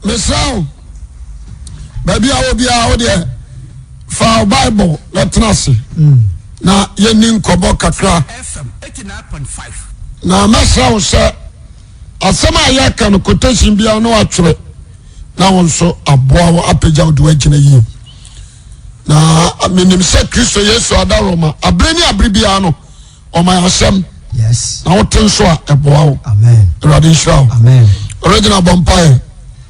Mesrɛ wo, baabi a wɔ biara wo deɛ fa wo Bible na tena ase na yɛnni nkɔmmɔ kakra. Na mɛsrɛ wo sɛ asɛm a yɛka no quotation biara na watwerɛ na wo nso aboa wo apagya wo de woagyina yie. Na menim sɛ Kristo Yesu adaworoma abere ne abere biara no ɔma yɛ asɛm na wote nso a ɛboa wo. Awurade nhyira wo. Original bɔ mpaeɛ.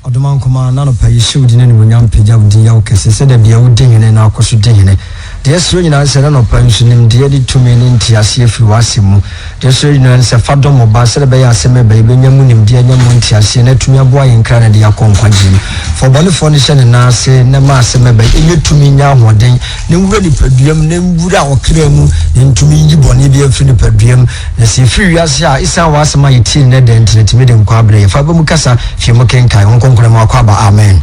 Ɔdomankoma, n'anɔpa yi hyɛ wo din animuonyam pagya wo din yɛ wo kɛse sɛ da bia wo di hene na akɔ so di hene. Deɛ ɛsrɛ nyinaa ne sɛ n'anɔpa yi nso nimdeɛ ne tumi ne nteaseɛ firi w'asɛm mu. Deɛ ɛsrɛ nyinaa ne sɛ fa dɔm wo ba sɛdeɛ ɛbɛyɛ asɛm ɛba yi bɛnya mu nimdeɛ anya mu nteaseɛ na atumi aboa yɛn kra na ɛde yɛn akɔ nkwagyeɛ mu. Fa ɔbɔnefoɔ no hyɛ ne nan ase na ma asɛm ɛba yi ɛnyɛ tumi nyɛ ahoɔden na nwura nipadua mu, na nwura ɔkra mu, na ntumi nyi bɔne biara mfiri nipadua mu. Na sɛ yɛfiri wiase a, esiane w'asɛm a yɛtie nnɛ da nti, na tumi de nkwa abrɛ yɛn. Fa aba mu kasa, fie mu kenkan. Wo nkronkron mu akwaaba. Amen.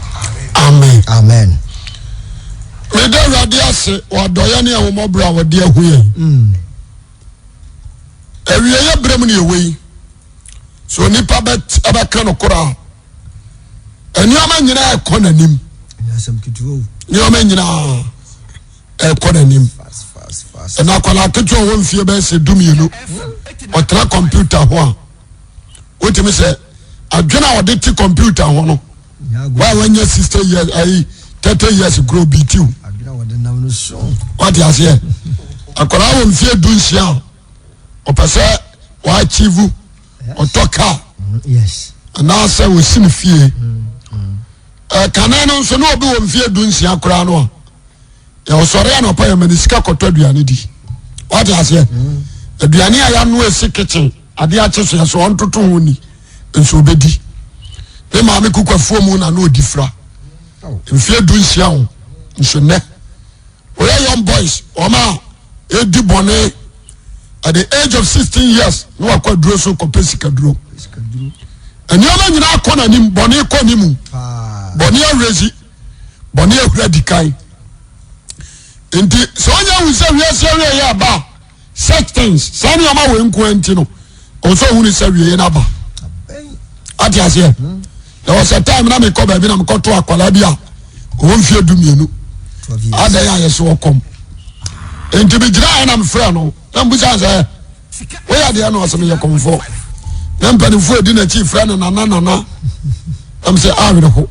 Amen. Amen. Meda Awurade ase wɔ adɔeɛ ne ahummɔborɔ a wɔde ahu yɛn. Awieeɛ berɛ mu ne yɛwɔ yi. Sɛ onipa bɛka nokorɛ a, nneɛma nyinaa ɛkɔ n'anim. Nneɛma nyinaa ɛkɔ n'anim. Ɛna akwadaa ketewa wɔ mfie bɛyɛ sɛ dumienu ɔtena kɔmputa ho a wotumi sɛ adwene a ɔde te kɔmputa ho no wa wanya 60 years ayi 30 years kuro bi tiw. Wate aseɛ akwadaa wɔ mfie 16 a ɔpɛ sɛ wɔachieve ɔtɔ kaa anaasɛ ɔsi ne fie kane no nso ne obi wɔ mfie 16 koraa no a ɔsɔre anɔpa yɛ ma ne sika kɔtɔ aduane di. Wate aseɛ? Aduane a yɛano esi kitchen adeɛ akye so yɛ so ɔntoto ho ni nso ɔbɛdi. Ne maame kukwafuo mu na na ɔdi fira mfie 16 ho nso nnɛ wɔyɛ young boys wɔn a edi bɔne at the age of 16 years na wakɔ aduro so kɔpɛ sikaduro. Nneɛma nyinaa kɔ n'anim, bɔne kɔ ne mu, bɔne awurezi, bɔne ahura di kan. Nti sɛ ɔnyɛ hu sɛ wiase awie yɛ aba such things saa nneɛma wɔ nko nti no ɔsɛ ohun sɛ wie no aba. Ate aseɛ? Na wɔsɛ time na mekɔ baabi na mekɔto akwadaa bi a ɔwɔ mfie 12 adan a yɛsɛ ɔkɔm nti megyina hɔ na mefrɛ no na mbusa sɛ woyɛ deɛ na ɔsɛ meyɛ kɔmfoɔ na mpanimfoɔ ɛdi n'akyi frɛ no nana nana na mesɛ awerɛ ho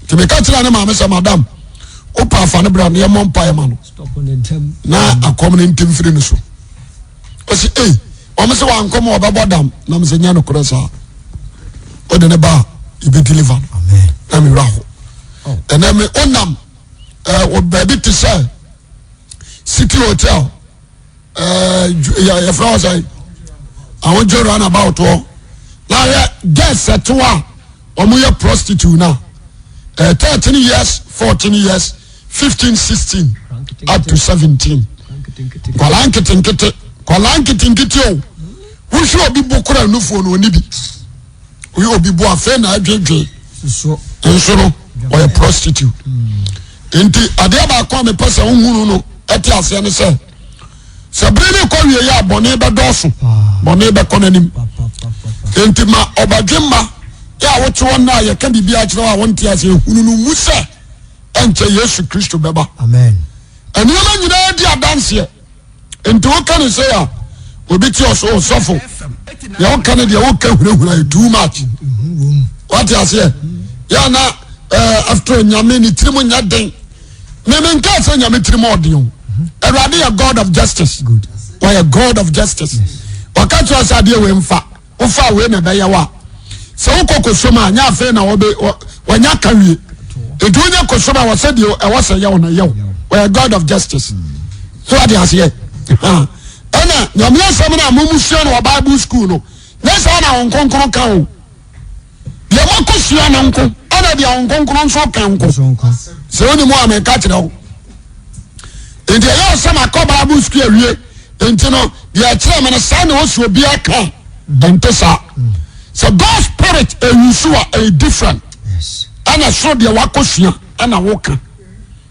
nti meka kyerɛ ne maame sɛ madam wopɛ afa no bra na yɛmmɔ mpaeɛ ma no na akɔm no ntim firi no so. Ɔsi ei wɔn sɛ wankɔ mu ɔbɛbɔ dam na mesɛ nyɛ nokorɛ saa wode ne ba a yɛbɛ deliver no na mewura ho. Ɛnɛ me wonam wɔ baabi te sɛ city hotel yɛfrɛ wɔ sɛ ahodwo roundabout hɔ na yɛ girls ɛtew a wɔn yɛ prostitute na 13 years, 14 years, 15, 16 up to 17, nkwadaa nketenkete, nkwadaa nketenkete o. Wohwɛ obi bo kora nufoɔ no ɔni bi oyɛ obi bo afei na adwedwe nso no ɔyɛ prostitute. Nti adeɛ baako a mepɛ sɛ wohunu no ɛte aseɛ ne sɛ sɛ bere ne kɔ wie yɛ a bɔne bɛdɔɔso, bɔne bɛkɔ n'anim. Nti ma ɔbadwemma yɛ a wote hɔ no a yɛka biribi akyerɛ wo a wonte aseɛ hunu no mu sɛ ɛnkyɛ Yesu Kristo bɛba. Nneɛma nyinaa di adanseɛ. Nti woka ne sɛ a obi te ɔso ɔsɔfo deɛ woka ne deɛ woka hunahuna yɛ too much. Wate aseɛ? Yɛ na after Nyame ne tirim nyɛ den. Meme nka sɛ Nyame tirim ɔden o. Awurade yɛ God of justice. Ɔyɛ God of justice. Ɔka kyerɛ sɛ adeɛ wei mfa wofa wei na ɛbɛyɛ wa sɛ wokɔ kɔsom a nyɛ afei na wɔbɛ wɔnya ka wie. Nti wonyɛ kɔsom a wɔsɛ deɛ ɛwɔ sɛ yɛwo no yɛwo. Ɔyɛ God of justice. So wate aseɛ? Ɛna Nyame asɛm no a momusua no wɔ Bible school no nyɛ saa na wɔn nkonkron ka o. Deɛ moakɔsua no nko ɛna deɛ wɔn nkonkron nso ka nko. Sɛ wonim a meka kyerɛ wo. Nti ɛyɛ sɛ makɔ Bible school awie nti no deɛ ɛkyerɛ me no saa na ɔsi obi aka ɛnte saa. Sɛ God spirit ɛyusu a ɛyɛ different. Ɛna soro deɛ wakɔsua ɛna woka.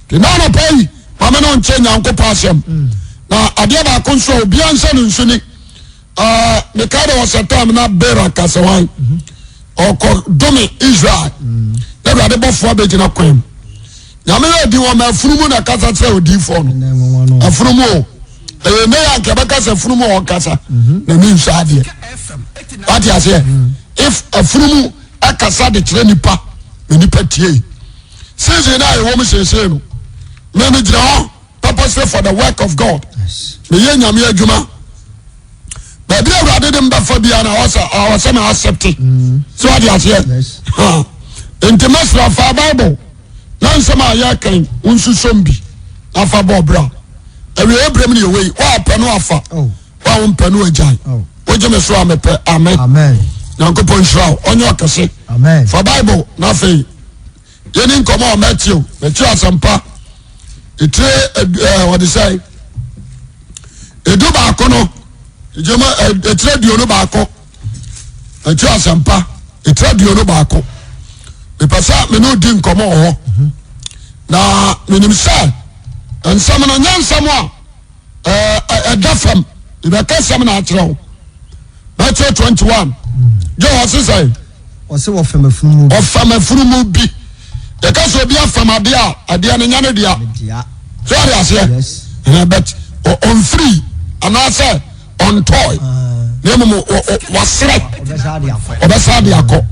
Nti na anɔpa yi maame no nkyɛ Nyankopɔn asɛm. Na adeɛ baako nso a obiara nhyɛ no nso ni. Ah, meka de ɔsɛ tam na Bera kasa wan. Ɔkɔ dome Israel. Na Awurade bɔfoɔ abɛgyina kwan mu. Nyame yɛ odi wɔn afunumu na kasa kyerɛ odiifoɔ no. Afunumu o. Ɛyɛ ne yɛ anka ɛbɛka sɛ afunumu a ɔkasa. Na mi nsɔ adeɛ. Wate aseɛ? If afunumu ɛkasa de kyerɛ nipa na nipa tie. Season a ɛwɔ mu seesei no, mɛmi gyina hɔ. Purposely for the work of God. Meyɛ nyame adwuma. Baabi awurade de mbɛfa bia na ɔsɛ ɔsɛ na accept. Mm. So ɔde aseɛ. Nti mɛsra fa Bible na nsɛm a yɛkan nsusom bi na fa bɔ ɔbra. Awie ebirem ne yɛwɔ yi wɔapɛ no afa. Oh. Wɔa wo mpɛ no agyae. Oh. Wogye me so a mepɛ. Amen. Amen. Nyankopɔn nhyira wo. Ɔnyɛ ɔkɛse. Fa Bible na afei yɛni nkɔmɔ wɔ Matthew Matthew asɛmpa etire ɛɛ wɔde sɛ edu baako no gyama etire 21 Matthew asɛmpa etire 21 mepɛ sɛ me ne odi nkɔmɔ wɔ hɔ na menim sɛ nsɛm no nyɛ nsɛm a ɛɛ ɛda fam ìbɛka sɛm na akyerɛ wo Matthew 21 gye wɔ sisɛ. Ɔse wɔfam afunumu bi. Ɔfam afunumu bi. Yɛka sɛ obi afam adeɛ a, adeɛ no nyɛ ne dea. So ɔde aseɛ? Yes. But ɔmfiri anaasɛ ɔntɔe. Ah. Na mmom waserɛ. Ɔbɛsa de akɔ.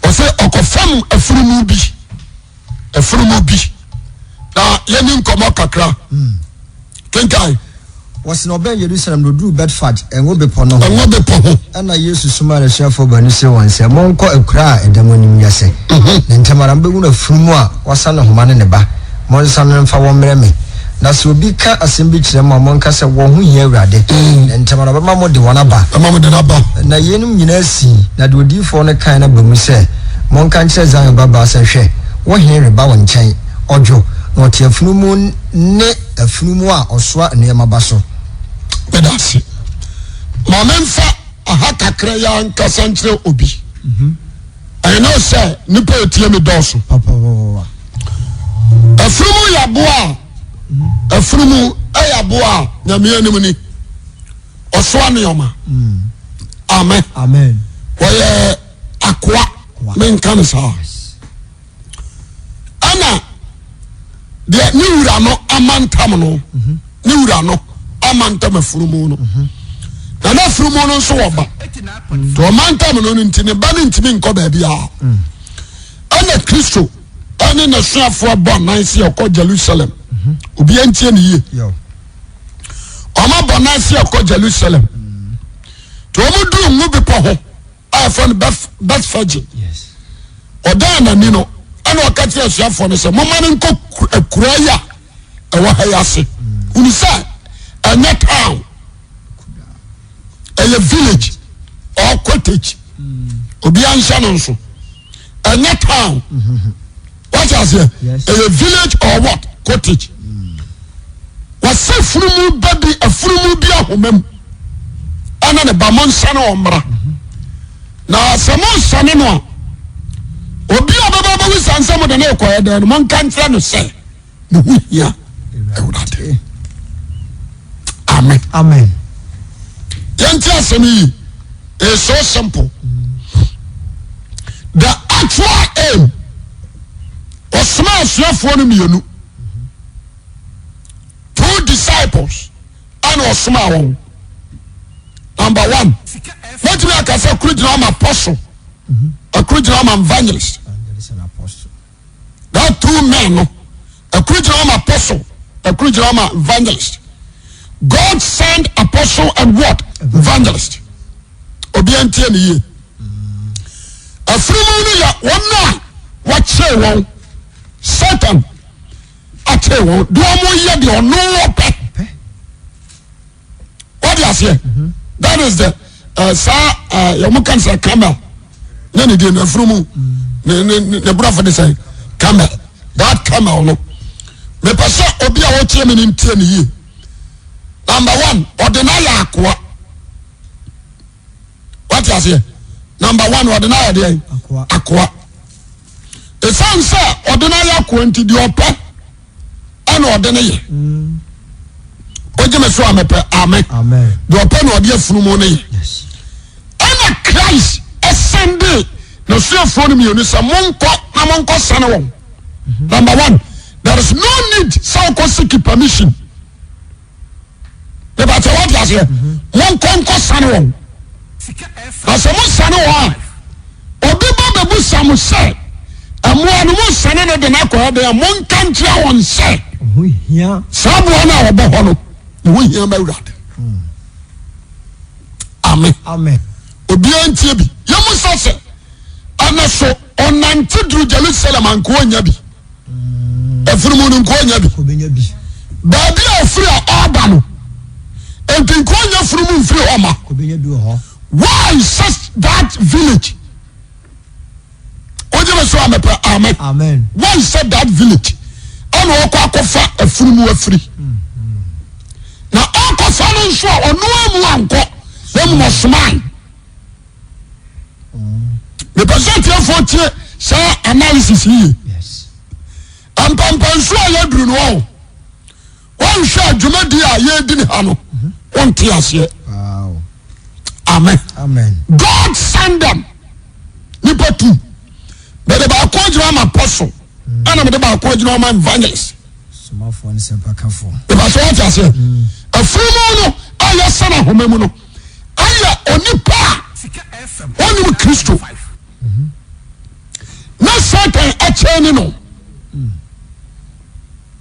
Ɔse ɔkɔfam afunumu bi. Afunumu bi. Na yɛni nkɔmmɔ kakra. Hmm. Kenkan. Wɔse na ɔbɛn Yerusalem na oduruu Betfage, Ngo Bepɔ no ho. Ngo Bepɔ ho. Ɛnna Yesu somaa n'asuafoɔ baanu see wɔn sɛ, Monkɔ akuraa a ɛda mo anim yi ase, na ntɛm ara mobɛhunu afunumu a wɔasa ne homa ne ne ba. Monsane no mfa wɔn mmrɛ me. Na sɛ obi ka asɛm bi kyerɛ mo a, monka sɛ, 'Wɔn ho hia Awurade, na ntɛm ara ɔbɛma mode wɔn aba. Bɛma mode no aba. Na yeinom nyinaa sii, na deɛ odiyifoɔ no kaeɛ no aba mu sɛ, Monka nkyerɛ Zion babaa sɛ, 'Hwɛ, wo hene reba wo nkyɛn, ɔdwo, na ɔte afunumu ne. Afunumu a ɔsoa nneɛma ba so. Meda ase. Ma memfa aha kakra yi ara nkasa nkyerɛ obi. I know sɛ nipa etie mi dɔɔso. Afunumu yɛ aboa a afunumu yɛ aboa a nyame anim ni ɔsoa nneɛma. Amen. Amen. Wɔyɛ akoa menka no saa. Ɛna deɛ ne wura no amantam no ne wura no amantam afunumu no na na afunumu no nso wɔ ba nti ɔmantam no no nti ne ba no ntumi nkɔ baabi a ɛna Kristo ɛne n'asuafoɔ bɔ nan se ɛkɔ Jerusalem obi antie ne yie ɔma bɔ nan se ɛkɔ Jerusalem nti wɔn duru Ngo Bepɔ ho a yɛfrɛ no Bethphage ɔdan n'ani no ɛna ɔka kyerɛ asuafoɔ no sɛ momma no nkɔ akura yi a ɛwɔ ha yi ase hunu sɛ ɛnyɛ town ɛyɛ village or cottage obiara nhyɛ no nso ɛnyɛ town wate aseɛ ɛyɛ village or what cottage wɔsɛ funumu ba bi afunumu bi ahoma mu ɛne ne ba mo nsane wɔn mmra na sɛ mo nsane no a obi a ɔbɛba bɛwu sa nsɛ mo de ne rekɔyɛ dɛn no monka nkyerɛ no sɛ ne ho hia awurade amen amen yɛnte asɛm yi it's so simple the actual aim ɔsoma asuafoɔ no mmienu two disciples ɛna ɔsoma wɔn number one mɛtumi aka sɛ koro gyina ama apostle ɛkoro gyina ama evangelist that two men no ɛkoro gyina ama apostle ɛkoro gyina ama evangelist God send apostle and what evangelist obiara ntie ne yie afunumu no yɛ wɔn a wɔkyerɛ wɔn Satan akyerɛ wɔn deɛ wɔn yɛ deɛ ɔno ɔpɛ wɔde aseɛ that is the uh, saa uh, yɛn kan sɛ camel ne ne deɛ n'afunumu ne ne ne borɔfo de sɛ camel that camel no mepɛ sɛ obi a ɔtie mi ne ntie ne yie number one ɔde n'ayɛ akoa wate aseɛ number one ɔde n'ayɛ deɛ akoa esan sɛ ɔde n'ayɛ akoa nti deɛ ɔpɛ ɛna ɔde ne yɛ. Mm. Wogye me so a mepɛ amen. Deɛ ɔpɛ na ɔde afunumu no yɛ. Ɛna Christ ɛsɛnde n'asuafoɔ no mmienu sɛ monkɔ na monkɔ sane wɔn. Number one, there is no need sɛ wokɔ seek permission. Mepakyɛ wate aseɛ? Monkɔ nkɔ sane wɔn. Na sɛ mosane wɔn a, obi ba bɛbusa mo sɛ, mmoa no mosane no de no akɔ ɛdɛn a, monka nkyerɛ wɔn sɛ, saa mmoa no a wɔbɔ hɔ no, ne ho hia ma Awurade. Amen. Amen. Obiara ntie bi. Yɛmu sɛ sɛ ɛnɛ so ɔnante duru Jerusalem anka ɔnya bi. Afunumu no nka ɔnya bi. Baabi a ɔfiri a ɔreba no, nti nka ɔnya funumu mfiri hɔ ma. Why such that village? Wogye me so a mepɛ amen. Amen. Why such that village? Ɛna ɔkɔ akɔfa afunumu afiri. Na ɔkɔfa no nso a ɔno amu ankɔ na mmom ɔsomae. Mepɛ sɛ atiefoɔ tie saa analysis yi. Mpampansuo a yɛaduru no ɔho wɔnhwɛ a dwumadi a yɛredi ne ha no wɔnte aseɛ. Amen. Amen. God send them. Nipa tu. Mede baako agyina ama apostle. Ɛna mede baako agyina ama evangelist. Somafoɔ ne sɛmpakafoɔ. Ìbá sɛ wɔte aseɛ. Afunumu no a yɛsɛn ahoma mu no ayɛ onipa a ɔnim Kristo. Na Satan akyɛn ne no.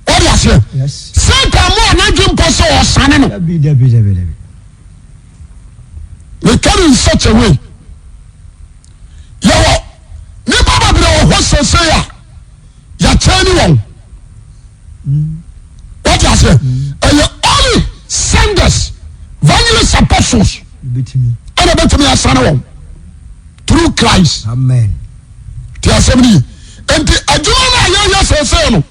Wɔde aseɛ. Satan mu a n'adwe mpɔ sɛ ɔsane no. Dabi dabi dabi dabi. Meka no in such a way. Yɛwɔ nipa bebree wɔ hɔ sɛsɛ a yɛakyɛn ne wɔn. Wɔde aseɛ. Ɛyɛ only senders, evangelist apostles ɛna bɛtumi asane wɔn through Christ. Amen. Ti asɛm ni. Nti adwuma no a yɛyɛ sɛsɛ no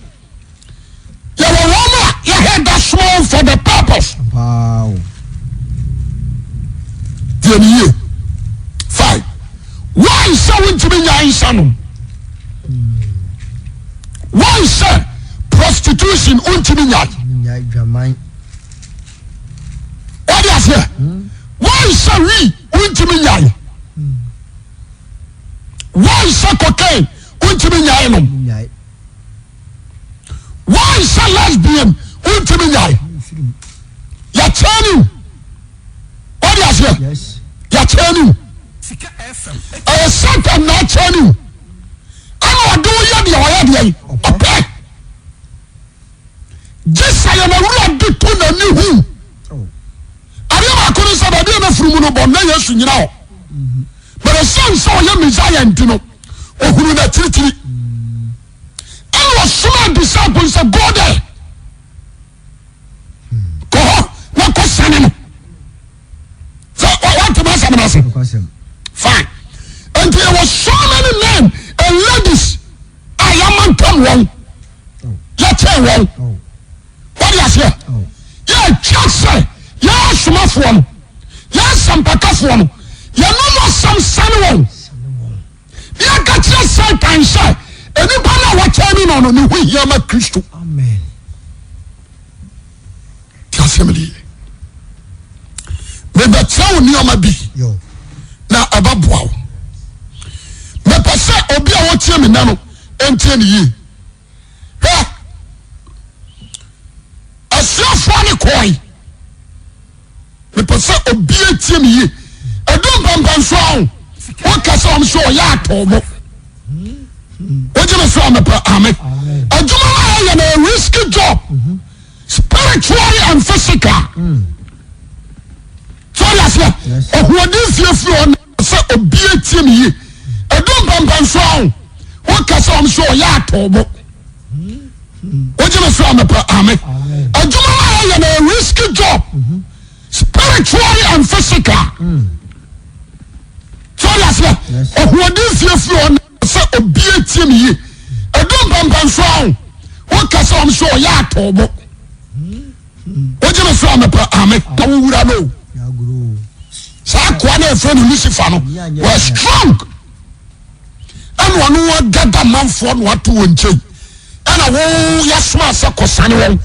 yɛwɔ wɔn a yɛhɛ da soma wɔn for the purpose. Wow. Tiɛ ni yie. Fine. Why sɛ wontumi nya nsa nom? Why sɛ prostitution wontumi nya? Wọ́n aseɛ. Why sɛ wi wontumi nya? Why sɛ cocaine wontumi nya nom? Why sɛ lesbian wontumi nya? Yɛkyɛn ni. Wọ́n aseɛ. Yɛkyɛn ni. Ɛyɛ Satan na akyɛn ni. Ɛna ɔde wo yɛ deɛ ɔyɛ deɛ ɔpɛ. Gye sɛ yɛn awura de to n'ani hu. Adeɛ baako ne sɛ baabi a na funumu no bɔ na Yesu nyina hɔ. But ɛsiane sɛ ɔyɛ Messiah nti no, ɔhunu n'akyirikyiri. Ɛna ɔsomaa disciples sɛ go there. Kɔ hɔ na kɔ sane no. Sɛ wɔntoma asɛm no ase. Fine. Nti yɛwɔ so many men and ladies a yɛamantam wɔn. Yɛkyɛn wɔn. Wɔde aseɛ. Yɛatwa sɛ yɛn asomafoɔ no, yɛn asɛmpakafoɔ no, yɛnom asɛm sane wɔn. Yɛka kyerɛ Satan sɛ nnipa no a wɔkyɛn ne no no ne ho hia ma Kristo. Amen. Ti asɛm de yie. Mebɛkyerɛ wo nneɛma bi na ɛbɛboa wo. Mepɛ sɛ obi a wɔtie me nɛ no ntie ne yie. Hwɛ, asuafoɔ no kɔe. Mepɛ sɛ obi atie me yie. Ɛdu mpampanso a o, woka sɛ wɔn sɛ ɔyɛ atɔɔbo. Wogye me so a mepɛ ame. Adwuma no a yɛyɛ no risky job, spiritually and physical. So ɔde aseɛ, ɔhoɔden fiefie hɔ sɛ obi atie me yie. Ɛdu mpampanso a o, woka sɛ wɔn sɛ ɔyɛ atɔɔbo. Wogye me so a mepɛ ame. Adwuma no a yɛyɛ no risky job, spiritually and physical. So ɔde aseɛ, ɔhoɔden fiefie hɔ sɛ obi atie me yie. Ɛdu mpampanso a o, woka sɛ wɔn sɛ ɔyɛ atɔɔbo. Wogye me so a mepɛ ame. Na wo wura no saa akoa no a ɛfrɛ no Lucifer no wɔ strong ɛna ɔno agada manfoɔ na wato wɔn nkyɛn ɛna wo yɛsoma sɛ kɔsane wɔn.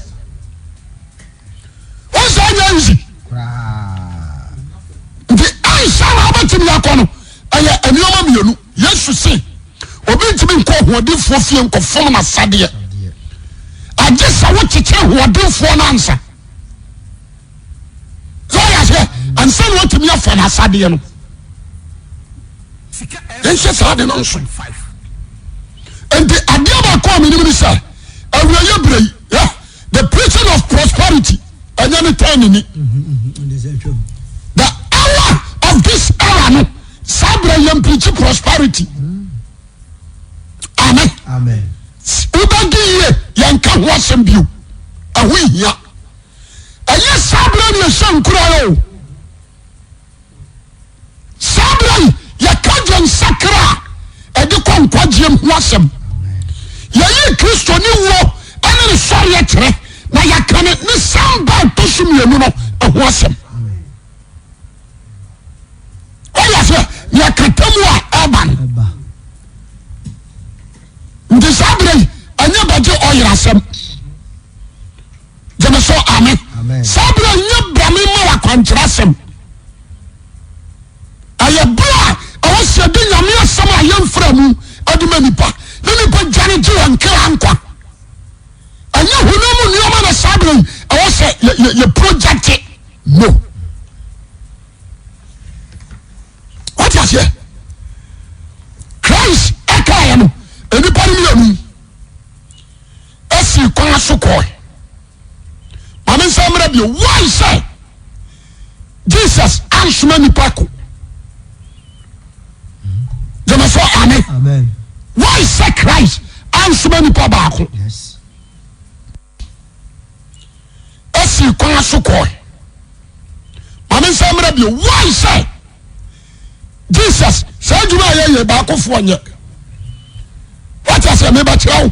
Wọ́n sɛ Ɛnyɛ easy. Nti ansa na wobɛtumi akɔ no, ɛyɛ nneɛma mmienu. Yesu se obi ntumi nkɔ ɔhoɔdenfoɔ fie nkɔfom n'asadeɛ. Agye sɛ wokyekyere hoɔdenfoɔ no ansa. Sɛ ɔyɛ aseɛ ansa na watumi afa n'asadeɛ no. Yɛnhyɛ saa ade no nso. Nti adeɛ baako a menim ne sɛ awieeɛ berɛ yi the preaching of prosperity ɛnyɛ ne tɛn ne ni. The hour of this era no saa berɛ yɛn preach prosperity. Amen. Wobɛdi yie yɛnka ho asɛm bio. Ɛho nhia. Ɛnyɛ saa berɛ ne ɛhyɛ nkura o. Saa berɛ yi, yɛka dwensakra a ɛde kɔ nkwagyeɛ mu ho asɛm. Yɛyi Kristo ne wuo ne ne sɔreɛ kyerɛ, na yɛka ne ne san ba ɛtɔ so mmienu no ho asɛm. Wɔyɛ sɛ yɛkata mu a ɛba no. Nti saa berɛ yi, ɛnyɛ bɛgye ɔyera asɛm. Gyeme so ame. Saa berɛ nyɛ brame ma wakwankyerɛ asɛm. Ɛyɛ berɛ a ɛwɔ sɛ yɛde Nyame asɛm a yɛmfra mu de ma nipa ne nipa dwane gye wɔn kra nkwa. Ɛnyɛ honam mu nneɛma na saa berɛ yi ɛwɔ sɛ yɛ project no. Wate aseɛ? Christ ɛkaeɛ no nnipa no mmienu esii kwan so kɔe. Maame nsa mmerɛ bio. Why sɛ Jesus ansoma nipa ko? Gyeme so amen. Why sɛ Christ ansoma nipa baako? Esii kwan so kɔe. Maame nsa mmerɛ bio. Why sɛ Jesus saa adwuma a yɛyɛ baakofoɔ nyɛ? Wate aseɛ mebɛkyerɛ wo.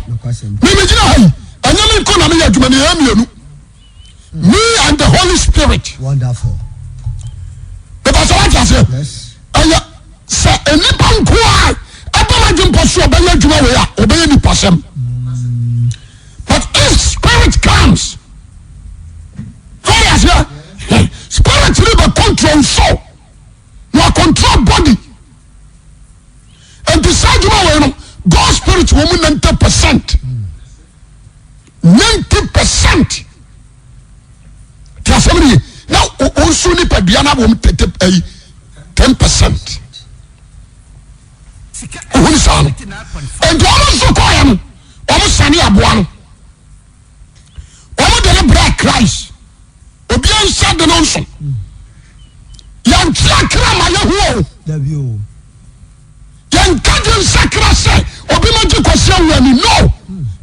Memegyina ha yi ɛnyɛ me nko na meyɛ adwuma no yɛyɛ mmienu. Me and the Holy Spirit. Wonderful. Bɛbɛ sɛ wate aseɛ. Ɛyɛ sɛ nnipa nko a ɛbɛ n'adwe mpɔ so ɔbɛyɛ adwuma wei a ɔbɛyɛ nipa sɛm. But if spirit comes, wate aseɛ spirit ni bɛ control soul na control body. Nti saa adwuma wei no God spirit wɔ mu 90%. 90%. Ti asɛm no ye na wɔn nso nipadua no abom tete ayi 10%. Ohun saa no. Nti wɔn nso kɔɛ no wɔn sane aboa no. Wɔn de no brɛ Christ. Obi nsa de no nso. Yɛntwe akra ma yɛho o. Yɛnka dwe nsakra sɛ obi ma gye kwasi awu ani. No.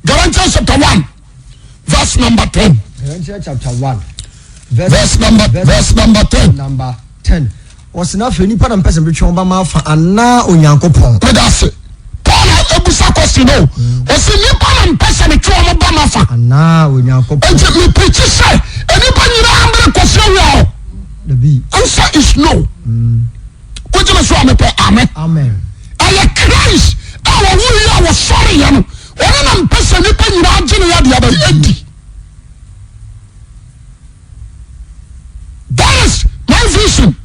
Galatians chapter 1 verse number 10. Galatians chapter 1 verse number verse number 10. Number 10. Wɔsi na afei nipa na mpɛ sɛ mbɛtwe wɔn ba ma afa anaa Onyankopɔn. Meda ase. Paul abusa question o. Ɔsi nipa na mpɛ sɛ metwe wɔn ba ma fa. Anaa Onyankopɔn. Nti mi pirikyi sɛ nipa nyinaa mbere kwasi awu a o. Dabi. Answer is no. Wogye me so a mepɛ amen. Amen. Ɛyɛ Christ a wɔwu yi a wɔsɔre yɛ no. Ɔno na mpɛ sɛ nipa nyinaa gye ne yadeɛ bɛyɛ adi. That is my vision.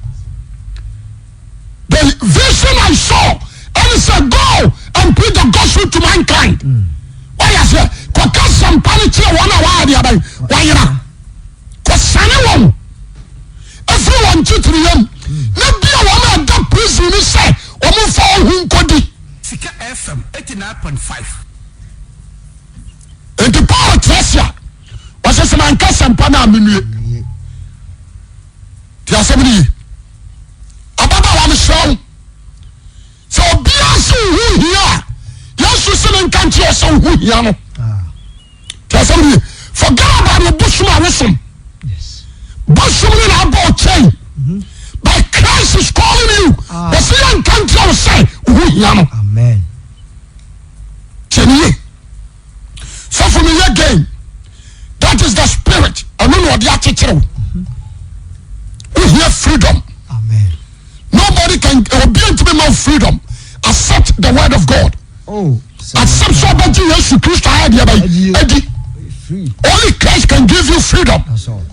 The vision I saw ɛne sɛ go and preach the gospel to mankind. Wọ́n yà sẹ́ kọ̀ọ̀ká sàmpa ni kyerɛ wɔn a wɔayɛ deɛ abɛn wɔayera kɔsane wɔn efiri wɔn titiri yam na bia wɔn a ɛda prison ni sɛ wɔn nfa wɔn ho nkɔdi. Sika FM 89.5. Nti Paul kyerɛ se a ɔsɛ sɛ manka sɛmpa no a menue. Ti asɛm no ye. Ababaawa mesrɛ wo sɛ obiara sɛ wo ho hia a Yesu se ne nka nkyerɛ sɛ wo ho hia no. Ti asɛm no ye. Forget about the bosom a wosom. Bosom no na abɔ ɔkyɛn. But Christ is calling you. Ɔsɛ yɛ nka nkyerɛ wo sɛ wo ho hia no. Amen. Tiɛ ni ye. Sɔfo mi yɛ gain. That is the spirit. Ɔno na ɔde akyekyere wo. Wohia freedom. Amen. Nobody can obi ntumi ma freedom accept the word of God. Oh. Accept sɛ ɔbɛgye Yesu Kristo ayɛ deɛ bɛyi adi. Free. Only Christ can give you freedom. That's all.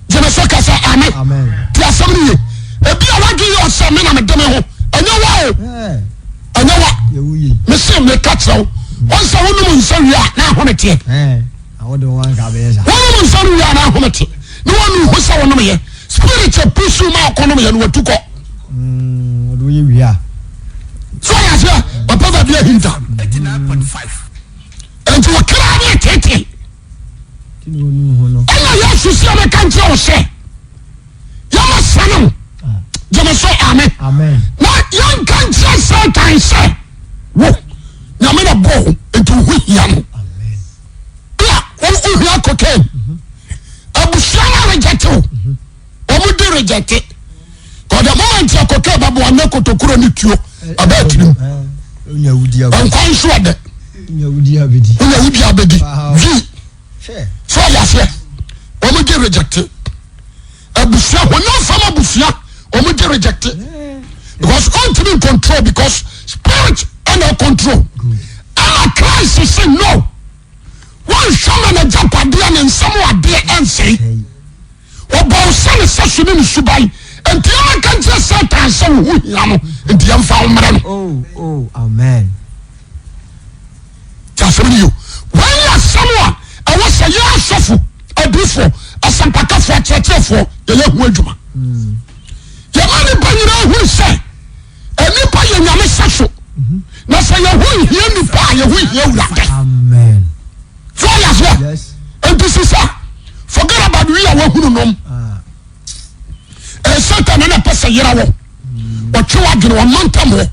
Gyeme so. Gyeme so ka sɛ amen. Ti asɛm no ye. Ebi a wadwe yɛ ɔsɛ me na mede me ho. Ɛnyɛ wa o. Ɛnyɛ wa. Mese meka kyerɛ wo. Wɔn sɛ wonom nsa wie a na ahome teɛ. Wonom nsa no wie a na ahome te. Ne wɔn ho sɛ wonom yɛ. Spirit pusu ma ɔkɔnom yɛ no watu kɔ. So yɛ aseɛ ɔpɛ baabi ahinta. Nti wɔkra ne tete. Ɛna Yesu sɛ mɛka nkyerɛ wo sɛ yɛma sane wo gyeme so ame na yɛnka nkyerɛ Satan sɛ wo nyame na bɔ wo nti wo ho hia no bia wohia cocaine abusua no reject wo wɔn di reject kɔ the moment yɛ cocaine bɛboa ne kotokuro ne tuo ɛbɛɛ tirim nkwan nso ɔdɛ wonya wudi abɛdi vi so ɔyɛ aseɛ wɔn gye reject abusua honam fam abusua wɔn gye reject because ɔntumi control because spirit ɛna control ɛna Christ say no wɔnhwɛ ma n'agyapadeɛ ne nsɛm adeɛ ɛnsɛn. Ɔbɔ wo sɛ ne sɛso ne ne suban. Enti yɛma nka nkyerɛ Satan sɛ wo ho hia no, enti yɛmfa wo mmerɛ no. Oh, oh, amen. Ti asɛm no yio. Wei yɛ asɛm a ɛwɔ sɛ yɛ asɔfo, adiifoɔ, asɛmpakafoɔ, akyerɛkyerɛfoɔ yɛyɛ ho adwuma. Yɛma nipa nyinaa hunu sɛ nipa yɛ nyame sɛso. Na sɛ yɛho hia nipa a yɛho hia Awurade. Amen. So ɔyɛ aseɛ? Nti sisa forget about wi a wahunu nom. Ɛyɛ Satan na ɛpɛ sɛ yera wɔ. Ɔtwe w'adwene ɔma ntam hɔ.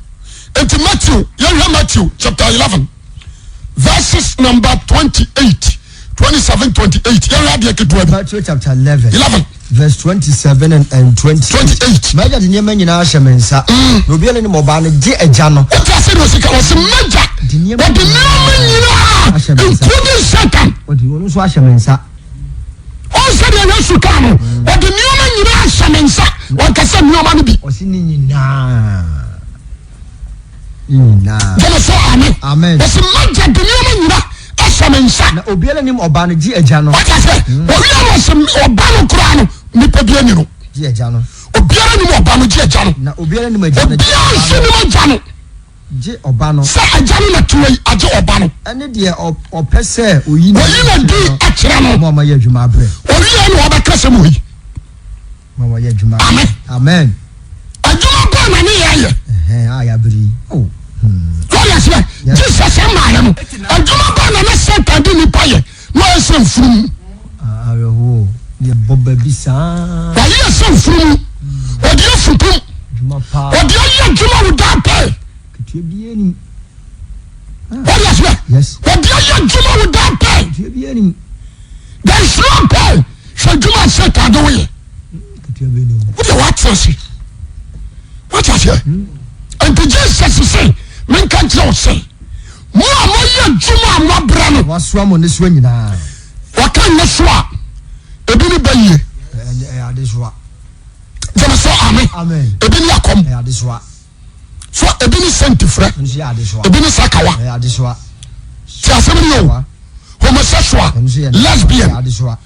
Nti Matthew yɛhwɛ Matthew chapter 11 verses number 28 27 28 yɛhwɛ adeɛ ketewa bi. Matthew chapter 11. 11. Verse 27 and, and 28. 28. M'agya de nneɛma nyinaa ahyɛ me nsa. Na obiara nim ɔbaa no gye agya no. Wote ase de osika wɔsi m'agya De nneɛma wɔde nneɛma nyinaa ahyɛ me nsa. including Satan. Ɔde ɔno nso ahyɛ me nsa. Wɔn sɛ deɛ Yesu kaa no wɔde nneɛma nyinaa ahyɛ me nsa wɔn kasa nneɛma no bi. Ɔsi ne nyinaa. Ne nyinaa. Gyeme so amen. Amen. Wɔsi m'agya de nneɛma nyinaa ahyɛ me nsa. Na obiara nim ɔbaa no gye agya no. Wɔte ase wɔwia no ɔsi ɔba no koraa no nipa bi ani no. Gye agya no. Obiara nim ɔba no gye agya no. Na obiara nim agya no gye Obiara ɔba nso no. nim agya no. Gye ɔba no. Sɛ agya no na te wei agye ɔba no. Ɛne deɛ ɔpɛ sɛ oyi no Oyi na di akyerɛ no. Mo a moayɛ adwuma abrɛ. Owia na ɔbɛka sɛ mo yi. Mo a moayɛ adwuma abrɛ. Amen. Amen. Adwuma bɛn na ne yɛ ayɛ? Ɛhɛn a yɛabrɛ yi. Oh. Hmm. Wɔde aseɛ. Yes. Jesus ɛmaayɛ no. Adwuma bɛn na ne Satan de nipa yɛ na ɔyɛ sɛ mfunumu. Ah, awerɛhoɔ. Yɛbɔ baabi saa. Wɔayɛ sɛ mfunumu. Wɔde afutum. Adwuma paa. Wɔde ayɛ adwuma without pay. Ketewa biara nim. Wɔde aseɛ. Yes. Wɔde ayɛ adwuma without pay. Ketewa biara nim. There is no pay. Hwɛ adwuma a Satan de woyɛ. Ketewa biara nim. Wode wate ase. Wate aseɛ. Nti Jesus se menka nkyerɛ wo sɛ mo a moyɛ adwuma a moabrɛ no. Wasoa mo nnesoa nyinaa. Wɔka nnesoa a ebi ne bayie. Ɛyɛ adesoa. Gyeme so amen. Amen. Ebi ne akɔm. Ɛyɛ adesoa. So ebi ne sɛntifrɛ. Ɛno yɛ adesoa. Ebi ne sakawa. Ɛyɛ adesoa. Ti asɛm ni o. Homosexual, Ɛno nso yɛ lesbian. Ɛyɛ adesoa.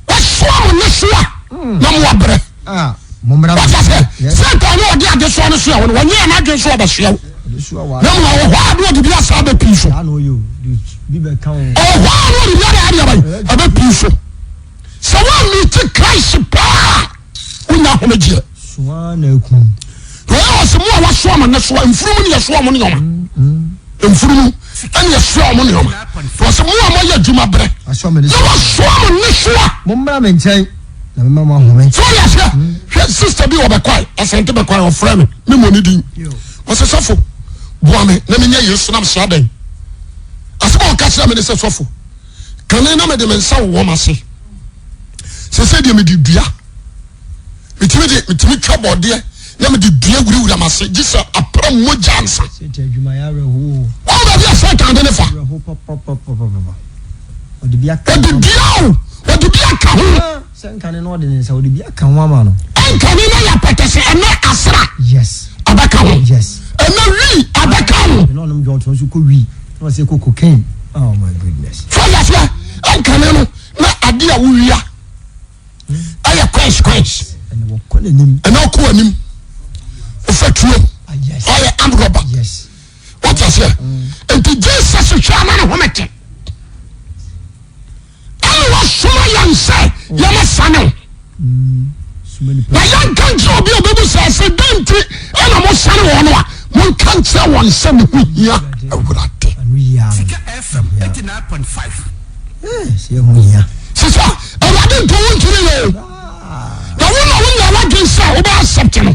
Wasoa mo nnesoa na mo abrɛ. Ah, mo mmra. Wate aseɛ? Yes. Satan ne ɔde adesoa no soa wo no, wɔnyɛ yɛn adwene so ɔbɛsoa wo. Adesoa wa. Na mmom ɔwɔ hɔ a na ɔde bi asa abɛpii so. Saa na ɔyɛ o. De bi bɛka wo. Ɔwɔ hɔ a na ɔde bi ada adeɛ abayi abɛpii so. Sɛ wɔamiti Christ paa wonya ahomegyeɛ. Soa na akum. Wɔyɛ wɔ sɛ mo a wasoa mo nnesoa mfunumu ne yɛsoa mo nneɛma. Mfunumu ɛne yɛsoa mo nneɛma. Wɔ sɛ mo a moayɛ adwuma brɛ Wasoa mo na nnesoa. wasoa mo nnesoa. Mo mmra me nkyɛn na mema mo ahome. So ɔyɛ aseɛ hwɛ sister bi wɔ bɛkwae asante bɛkwae ɔfrɛ me me mmɔ ne din ɔsɛ sɔfo boa me na menyɛ yesu nam sɛ adɛn asɛm a ɔka kyerɛ me ne sɛ sɔfo kane na mede me nsa wowɔ m'ase sɛ sɛ deɛ mede dua metumi de metumi twa bɔdeɛ na mede dua wurawura m'ase gye sɛ apra mogya ansa Satan adwuma yɛ awerɛhoɔ. wɔn baabi a satan de ne fa Awerɛho papapapapa. Ɔde bi aka ɔde ho. dua o ɔde bi aka ho Ah, Sɛ nkane na ɔde ne nsa ɔde bi aka ho ama no. ɛnkane na yɛ apɛtɛsɛ ɛnɛ asra Yes. abɛka ho Yes. ɛnɛ wi abɛka ho Ɛna ɔnom dwɔn nso kɔ wi. Na ɔsɛ kɔ cocaine. Oh my goodness. so yɛseɛ ɛnkane no na ade a wowia ɛyɛ Ɔyɛ coins coins. Ɛna ɔkɔ anim. Ofa tuo. Ɔyɛ armed robber. Wɔte aseɛ. Nti Jesus hwɛ ama ne home te. Ɛna wasoma yɛn sɛ yɛmɛ sane o. Na yɛnka nkyerɛ obi a ɔbɛbu sɛ sɛ dɛn nti ɛna mo sane wɔn no a monka nkyerɛ wɔn sɛ ne ho hia Awurade. Sika FM 89.5. Sisa Awurade nti wo ntumi yɛ o. Na wo na wonya w'adwene sɛ wobɛ accept no.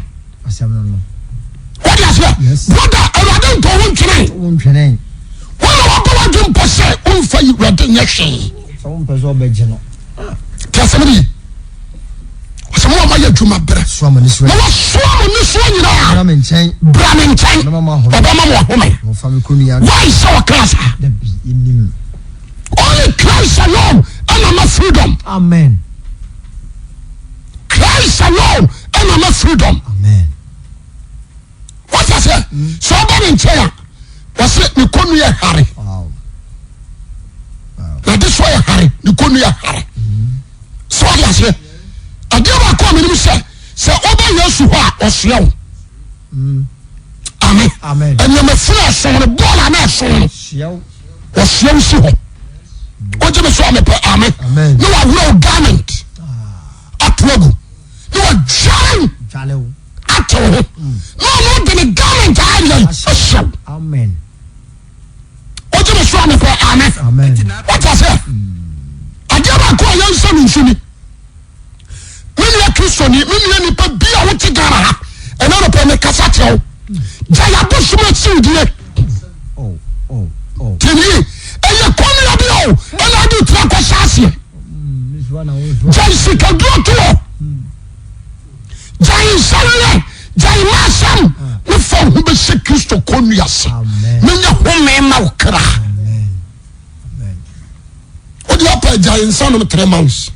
Wode aseɛ? Brother, Awurade ntɔ wo ntwene. Wo na wabɔ w'adwene mpo sɛ womfa Awurade nyɛ hwee. Te asɛm no ye. Ɔsɛ mo a moayɛ adwuma brɛ na wasoa mo nnesoa nyinaa bra me nkyɛn ɔbɛma mo ahome. Why sɛ ɔkaa saa? Only Christ alone ɛna ma freedom. Amen. Christ alone ɛna ma freedom. Amen. Wọ́n ti sẹ́ sọ ọba ne nkyɛn a wɔsi ne kɔnu yɛ hare. Na de so yɛ hare ne kɔnu yɛ hare. Sọ wọ́n ti aseɛ adeɛ baako a menim sɛ sɛ ɔba Yesu hɔ a ɔsoɛ wo. Amen. Nneɛma firi ɛso no bɔɔl a na ɛso no wɔsoɛ wo si hɔ. Wogye me so a mepɛ amen. Ne waworɔ wo garment ato agu ne wadware wo atew ho na ɔno de ne garment ayɛ ahyɛ wo. Wogye me so a mepɛ amen. Wote aseɛ? Adeɛ baako a yɛnhyɛ no nso ni. Me nua Kristoni, me nua nipa bi a wote Ghana ha, ɛna nɔpɛ me kasa kyerɛ wo. Gya yɛabosom asiwdie. Tinie, ɛyɛ kɔnnua bi o, ɛna ade tira kɔhyɛ aseɛ. Gya sikaduro to hɔ. Gya nsareɛ, gya mmasɛm, ne fa ho bɛhyɛ Kristo kɔnnua ase. Menya home ma wo kra. Wode apa agyae nsa nom 3 months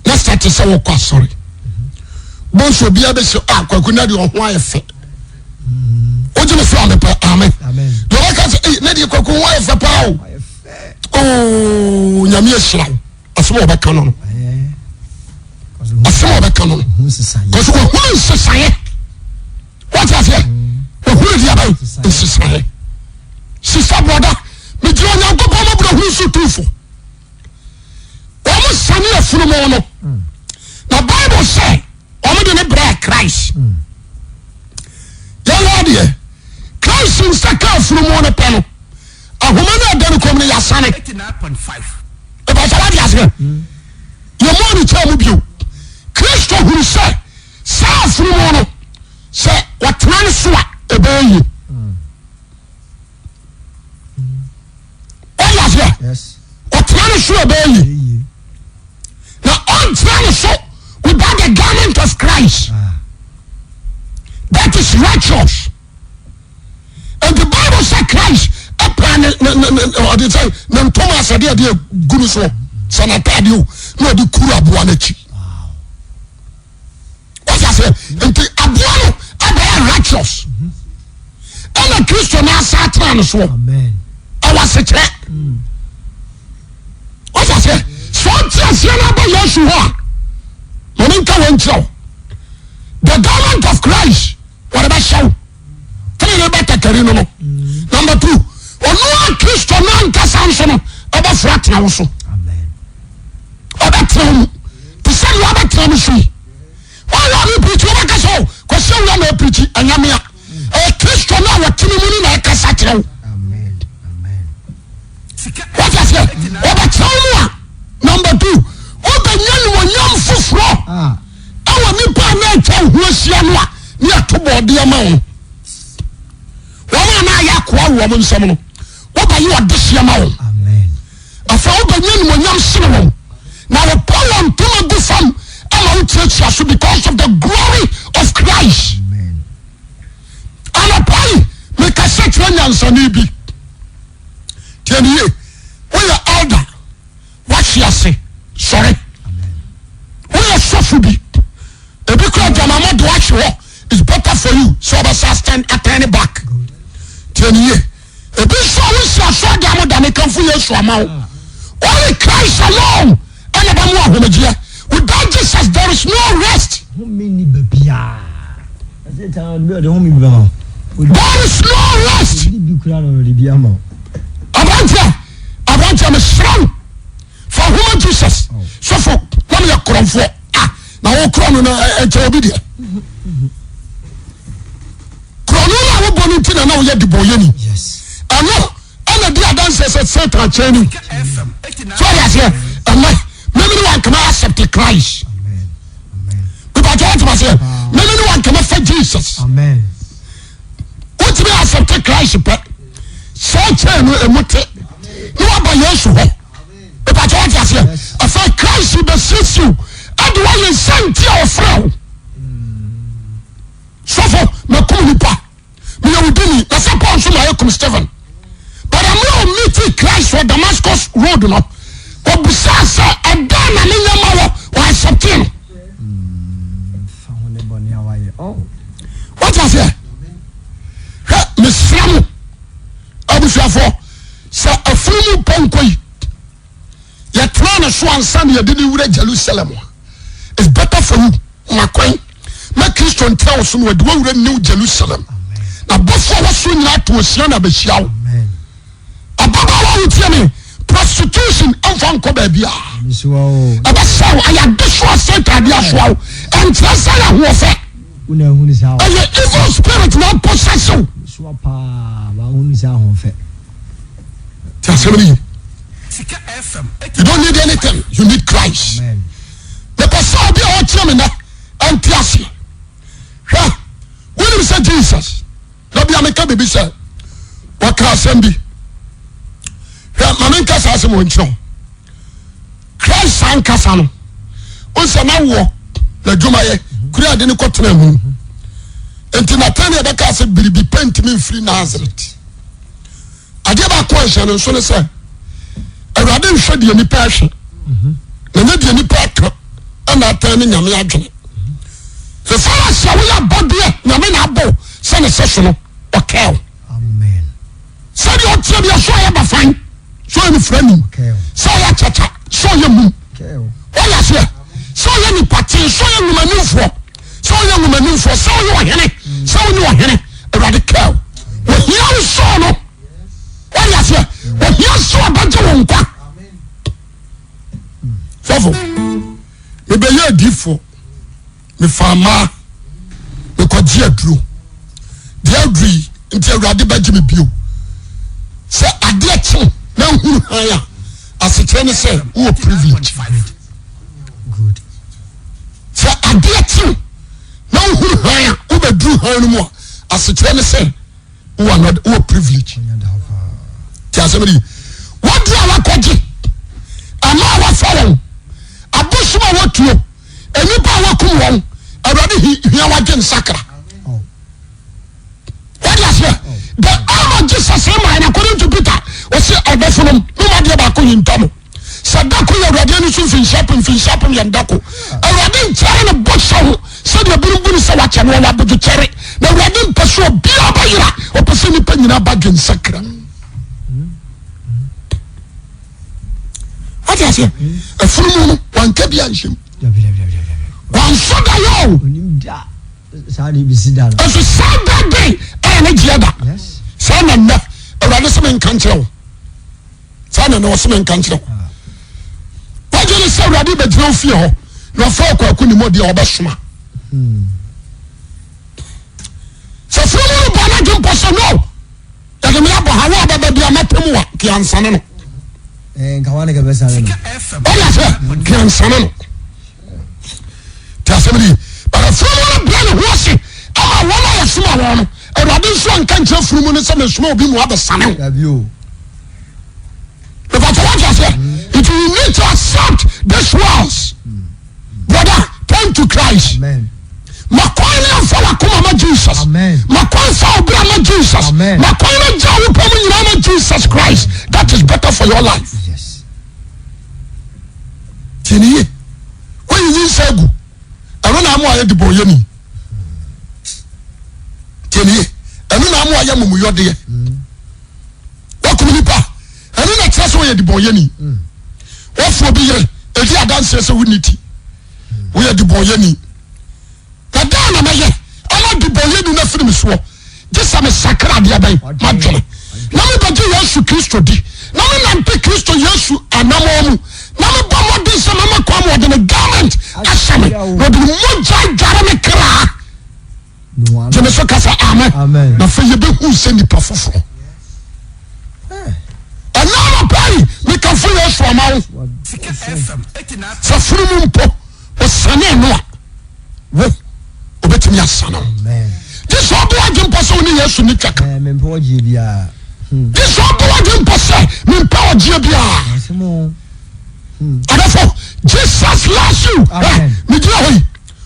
na start sɛ wokɔ asɔre bonso obiara bɛsɛ ah kwaku na deɛ ɔho ayɛ fɛ wogye me so a mepɛ amen deɛ ɔbɛka sɛ ei na deɛ kwaku ho ayɛ fɛ paa o oo nyame ahyira wo asɛm a ɔbɛka no no asɛm a ɔbɛka no no kɔsɛ wɔhunu nsesaeɛ wọ́n aseɛ ohunu di aban nsesaeɛ sisa broda megyina Onyankopɔn mɔborɔ hunu so tuufo wɔn sane afunumu no na Bible sɛ wɔn de ne brɛ Christ yɛn wɔ adeɛ Christ nsa ka afunumu no pɛ no ahoma no ɛda no kɔm no yasane ɛbɛsɛ wade aseɛ yɛmɔ ne kyɛn mu bio Kristo hunu sɛ Saa afunumu no, sɛ wɔtena ne so a, ɛbɛyɛ yie. Wɔde aseɛ, ɔtena ne so a ɛbɛyɛ yie. Na ɔntena ne so without the garment of Christ. Ah. That is righteous. And the Bible said Christ ɛpaa ne ne ne ne ɔde sɛ ne ntoma asɛde ɛde gu ne soɔ sɛ n'ataade o na ɔde kuru aboa n'akyi. Wọ́n ase nti aboa no abɛyɛ righteous ɛna Kristo n'asa atena ne soɔ ɛwɔ asekyerɛ. Wọ́n ase sɛ ɔte aseɛ no aba Yesu hɔ a maame nka wɔn nkyerɛ o the garment of Christ wɔde bɛhyɛ wo tene ne bɛtakari no no number two ɔno a Kristo n'ankasa nso no ɛbɛforo atena wo so. Ɔbɛtena wo mu te sɛ nea ɔbɛtena me so yi. Wɔyɛ ɔne pirikyi wɔbɛka sɛ o kɔsi awura na apirikyi ɛnyɛ mea. Ɛyɛ Kristo no a wɔte ne mu no na ɛkasa kyerɛ wo. Wɔte aseɛ ɔbɛtena wo mu a number two wobɛnya nimonyam foforɔ ah. ɛwɔ nipa a na atwa wo ho ahyia no a ne yɛto bɔɔdeɛ ma wo wɔn a na ayɛ akoa wɔ wɔn nsam no wobɛyɛ ɔdehyeɛ ma wɔn. Afei wobɛnya animuonyam sene wɔn, na wɔpa wɔn ntoma gu fam ama wotiatia so because of the glory of Christ. Anɔpa yi mekasa kyerɛ nyansani bi. Tie ne yie, woyɛ elder, wahwe ase, sɔre. Woyɛ sɔfo bi, ebi kura adwamamɔ de wahwe hɔ, it's better for you sɛ ɔbɛsa stand atɛn back. Tie ne yie. Ebi nso a wonsi asɔredan mu da mekamfo Yesu ama wo. Only Christ alone ɛna bɛmo ahomegyeɛ. Without Jesus. Jesus there is no rest. Home ni baabiara. Satan ɔde home bi bɛma wo. There is no rest. Ɔde bi kura na ɔde bi ama wo. Aberanteɛ, aberanteɛ mesrɛ wo fa homa Jesus. Sɔfo na meyɛ korɔmfoɔ. Ah, na wo korɔ no na ɛnkyɛ obi deɛ. Korɔno no a wobɔ no nti na na woyɛ debɔnyɛni. Yes. Ɛno ɛna di adanseɛ sɛ Satan kyɛn ni. So ɔde aseɛ ɛnɛ mímí ni wankama accept Christ. Amen. Amen. Bíbájọ́ wọ́n ti ma seɛ mímí ni wankama fẹ́ Jesus. Amen. Wotumi accept Christ pɛ sɛ kyɛn no emu te na waba Yesu hɔ. Bíbájọ́ wọ́n ti aseɛ afei Christ bɛ siesie o ɛde wayɛ nsɛnti a ɔfrɛ o. Sɔfo mɛkum nipa. Meyɛ wo dini na sɛ Paul nso ma yɛ kum Stephen. But mmerɛ a ɔmeetii Christ wɔ Damascus road no, ɔbisaa sɛ ɛdɛn na menyɛ ma wɔ wɔ acceptee no. Fa ho ne bɔne a wayɛ. Oh. Wate aseɛ? Hwɛ, mesrɛ mo abusuafoɔ sɛ afunu mu pɔnkɔ yi yɛtena ne so ansa na yɛde ne wura Jerusalem a, it's better for you ma kwan ma Kristo ntra wo so na wɔde wawura New Jerusalem na bɔfoɔ a wɔsoro nyinaa to osia na abɛhyia wo. Ababaawa a wotie me, prostitution mfa nkɔ baabi a ɛbɛsɛ wo, ɛyɛ adesoa Satan de asoa wo, ɛnkyerɛ sɛ yɛ ahoɔfɛ, ɛyɛ evil spirit na apossess wo. Ti asɛm no yi. You don't need anything, you need Christ. Mepɛ sɛ obi a ɔtie me nɛ ɛnte aseɛ. Hwɛ, wonim sɛ Jesus, da bia meka biribi sɛ wɔka asɛm bi. Hwɛ, ma menka saa asɛm wɔ nkyerɛ wo. Christ ankasa no, onsɛ na woɔ n'adwumayɛ kura ade no kɔtena mu. Nti Nathaniel bɛka sɛ biribi pɛ ntumi mfiri Nazareth. Adeɛ baako a ɛhyɛ no nso ne sɛ Awurade nhwɛ deɛ nipa ɛhwɛ na nyɛ deɛ nipa ɛka ɛna atɛn ne nyame adwene. So far as sɛ woyɛ abɔdeɛ nyame na abɔ sɛ ne sɛ so no ɔkɛw. Sɛdeɛ ɔteɛ deɛ so ɔyɛ bafan so ɔyɛ nifirani sɛ ɔyɛ akyakya sɛ ɔyɛ mum ɔyɛ aseɛ sɛ ɔyɛ nipa tee sɛ ɔyɛ nwomanimfoɔ sɛ ɔyɛ nwomanimfoɔ sɛ ɔyɛ ɔhene sɛ ɔnyɛ ɔhene awurade kɛw ohia wo sɔɔ no ɔyɛ aseɛ ohia sɛ ɔbɛgye wo nkwa sɔfo mebɛyɛ adiifoɔ mefaa mmaa mekɔgye aduro deɛ aduro yi nti awurade bɛgye me bio sɛ adeɛ kye na nhunu han a asekyerɛ ne sɛ wowɔ privilege sɛ adeɛ kye na wohunu han a wobɛduru han no mu a asekyerɛ ne sɛ wowɔ another wowɔ privilege ti asɛm de waduru a wakɔgye ama a wafa wɔn abosom a watuo nnipa a wakum wɔn awurade hia wagye nsakra wọ́n di aseɛ the arm of Jesus ma and according to Peter ɔsi ɔdɔfo nom ne mu adeɛ baako yi ntɔ mo sɛ dako yɛ awurade ani so mfinhyia pem mfinhyia pem yɛ ndako awurade nkyɛre ne bɔhyɛ ho sɛdeɛ binom bu no sɛ wakyɛ no ɔwɔ abodwokyɛre na awurade mpɛ sɛ obiara bɛyera ɔpɛ sɛ nnipa nyinaa ba dwensakra wate aseɛ afunumu no wanka bi anhyɛm wansɔ da yɛ o nso saa da de ɛyɛ ne gyeɛ da saa na nnɛ awurade sɛ menka nkyerɛ wo saa na nnɛ ɔsɛ menka nkyerɛ wo wagye ne sɛ awurade bɛgyina wo fie hɔ na ɔfrɛ ɔkwaku ne mɔdeɛ ɔbɛsoma sɛ funumu no bɔ no adwempɔ sɛ no Yɛde me abɔ ha wo a bɛba bi a mɛpem wa keansane no. Eh, nka wa ne kɛbɛsane no. Ɔde aseɛ keansane no. Te asɛm no yi. But afunumu no brɛ ne ho ase ama wɔn a yɛsoma wɔn no. Awurade nso anka nkyerɛ afunumu no sɛ mesoma obi mu abɛsane wo. Dabi o. Because what you say, it you need to accept this words. Brother, turn to Christ. Amen. Ma kwan ne mfa wakoma ma Jesus. Amen. Ma kwan fa obra ma Jesus. Amen. Ma kwan ne gya wo pɛ mu nyinaa ma Jesus Christ. That is better for your life. Yes. Tie ne yie. Woyi nyinsɛn agu. Ɛno na ama ayɛ debɔnyɛni. Tie ne yie. Ɛno na ama ayɛ mumuyɔdeɛ. Wakum nipa. Ɛno na kyerɛ sɛ ɔyɛ debɔnyɛni. Wafu obi yere. Edi adanseɛ sɛ wonni ti. Woyɛ debɔnyɛni. Na dɛn na mɛyɛ ama debɔnyɛni no afiri me soɔ? Gye sɛ mesakra adeɛ bɛn? M'adwene. Na mebɛgye Yesu Kristo di. Na menante Kristo Yesu anammɔn mu. Na mebɔ mmɔden sɛ mɛma kwan ma ɔde ne garment ahyɛ me. Na ɔde ne mogya adware me kra. Gyeme so ka sɛ amen. Na afei yɛbɛhu sɛ nipa foforɔ. Ɛna anɔpa yi mekamfo Yesu ama wo. Sɛ funu mu mpo ɔsane no a wo obɛtumi asane wo. Gye sɛ ɔbɔ w'adwe mpɔ sɛ wo ne Yesu ne twaka. Gye sɛ ɔbɔ w'adwe mpɔ sɛ mempɛ ɔgyeɛ biara. Adɔfo Jesus loves you. Megyina hɔ yi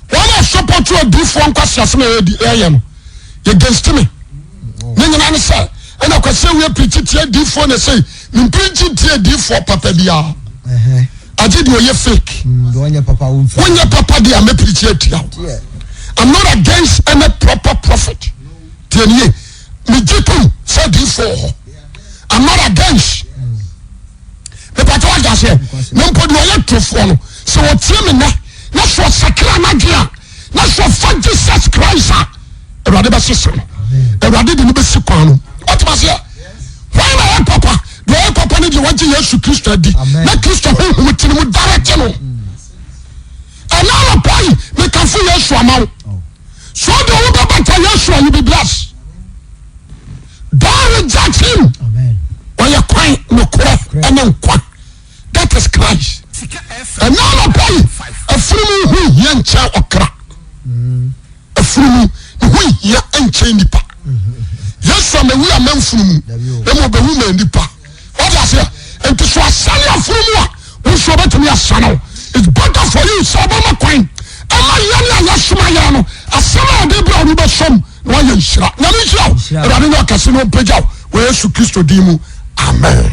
wɔn a support adiifoɔ nkwaseasɛm a yɛyɛ no against me ne nyinaa ne sɛ ɛna kwasi awia pirikyi tia adiifoɔ na sɛ mempirikyi ntia adiifoɔ papa biara agye deɛ ɔyɛ fake wonyɛ papa deɛ a mɛpirikyi atia wo. I'm not against any proper prophet. Tie nie megye tom sɛ adiifoɔ wɔ hɔ. I'm not against. Mepatɛ wagye aseɛ na mpo deɛ ɔyɛ torofoɔ no sɛ ɔtie me nɛ na sɛ ɔsakra n'adwene a na sɛ ɔfa Jesus Christ a awurade bɛsesa no awurade de no bɛsi kwan no ɔtema aseɛ hwan na ɔyɛ papa deɛ ɔyɛ papa no deɛ wagye Yesu Kristo adi na Kristo honhom te ne mu direct no ɛna anɔpa yi mekafo Yesu ama wo so deɛ wobɛbata Yesu a you be blessed. Don't reject him. Ɔyɛ kwan, nokorɛ, ɛne nkwa. That is Christ. Ɛna anɔpa yi, afunumu ho hia nkyɛn ɔkra. Afunumu ne ho hia nkyɛn nipa. Yesu amewu ama mfunumu, na mo bɛwu ma nipa. Wọ́n di aseɛ. Nti so asane afunumu a, wọ́n nso ɔbɛtumi asane o. It's better for you sɛ ɔbɛma kwan. Ɛma yɛn a yɛsoma yɛn no, asɛm a ɔde brɛ ɔno bɛsɔm. Na wayɛ nhyira. Nyame nhyira wo. Awurade nyɛ ɔkɛse na ɔmpagya wo wɔ Yesu Kristo din mu. Amen.